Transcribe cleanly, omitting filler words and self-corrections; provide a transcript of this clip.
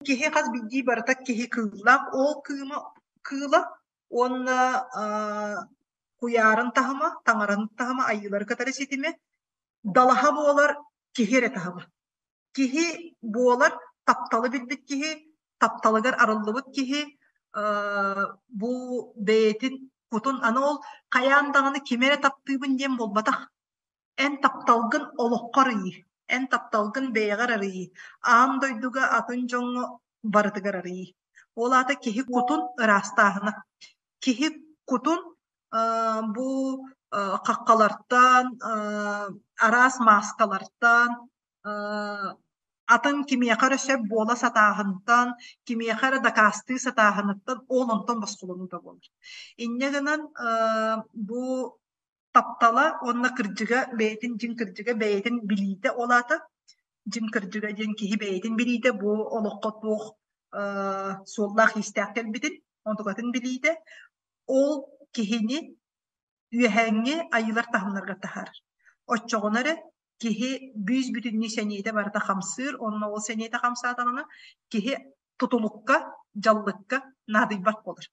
Киһи хас биирдии барыта киһи кыыллаах, ол кыыма кыыла уонна куйаарын таһыма, таҥараны таһыма, айыылары кытары ситимэ, далаһа буолар киһи эрэ таһыма. Киһи буолар тапталы билбит киһи, тапталыгар арыллыбыт киһи бу бэйэтин кутун аны ол хайаан даҕаны кими эрэ таптыыбын диэн буолбатах. Эн тапталгын олоххо арыйыы, эн тапталгын бэйэҕэр арыйыы, аан дойдуга атын дьоҥҥо барытыгар арыйыы. Ол аата киһи кутун ыраастааһына. Киһи кутун бу хаххалартан, араас мааскалартан, атын кимиэхэ эрэ сөп буола сатааһынтан, кимиэхэ эрэ дакаастыы сатааһыныттан ол онтон босхолонуута буолар. Инньэ гынан бу таптала уонна кырдьыга бэйэтин дьиҥ кырдьыга бэйэтин билиитэ ол аата дьиҥ кырдьыга диэн киһи бэйэтин билиитэ бу олоххо туох суоллаах-иистээх кэлбитин онтукатын билиитэ ол киһини үөһээҥҥи айыылар таһымнарыгар таһаарар. Оччоҕуна эрэ киһи бүүс-бүтүннүү сэниэтэ барыта хамсыыр, онно ол сэниэтэ хамсаатаҕына киһи тутулукка, дьаллыкка наадыйбат буолар.